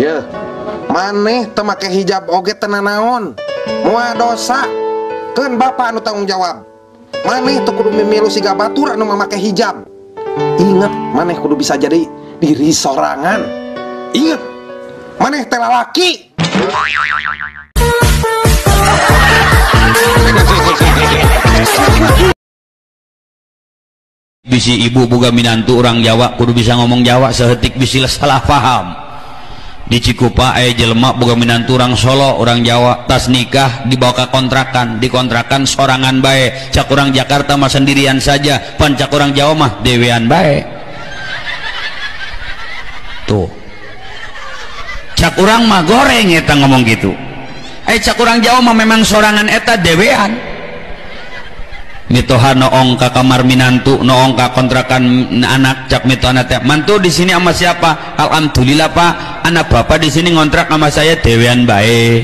Ye, maneh teu make hijab oge teu nanaon. Moal dosa. Keun bapak anu tanggung jawab. Maneh teu kudu mimilu siga batur anu mamake hijab. Ingat, maneh kudu bisa jadi diri sorangan. Ingat, maneh teh lalaki. Bisi ibu boga minantu orang Jawa kudu bisa ngomong Jawa sehetik bisi salah paham. Di Cikupa aya jelema boga minantu orang Solo orang Jawa tas nikah dibawa ke kontrakan, di kontrakan sorangan bae. Cak orang Jakarta mah sendirian saja, pan cak orang Jawa mah dewean bae. Tuh. Cak urang mah goreng eta ngomong gitu. Cak orang Jawa mah memang sorangan eta dewean. Mitoha noong ka kamar minantu, noong ka kontrakan anak, cak mitohana teh. Mantu di sini sama siapa? Alhamdulillah Pak, anak bapak di sini ngontrak sama saya dewean bae.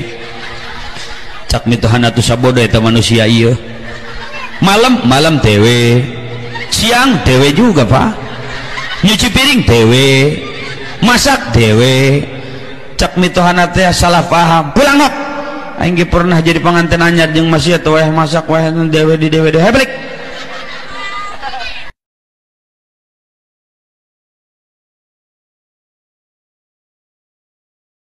Cak mitohana tuh sabodo eta manusia ieu. Malam malam dewe, siang dewe juga Pak. Nyuci piring dewe, masak dewe. Cak mitohana teh salah paham. Pulang nok. Aing ge pernah jadi pengantin anyar jeung masih atuh weh masak weh dewe di dewe dewe balik.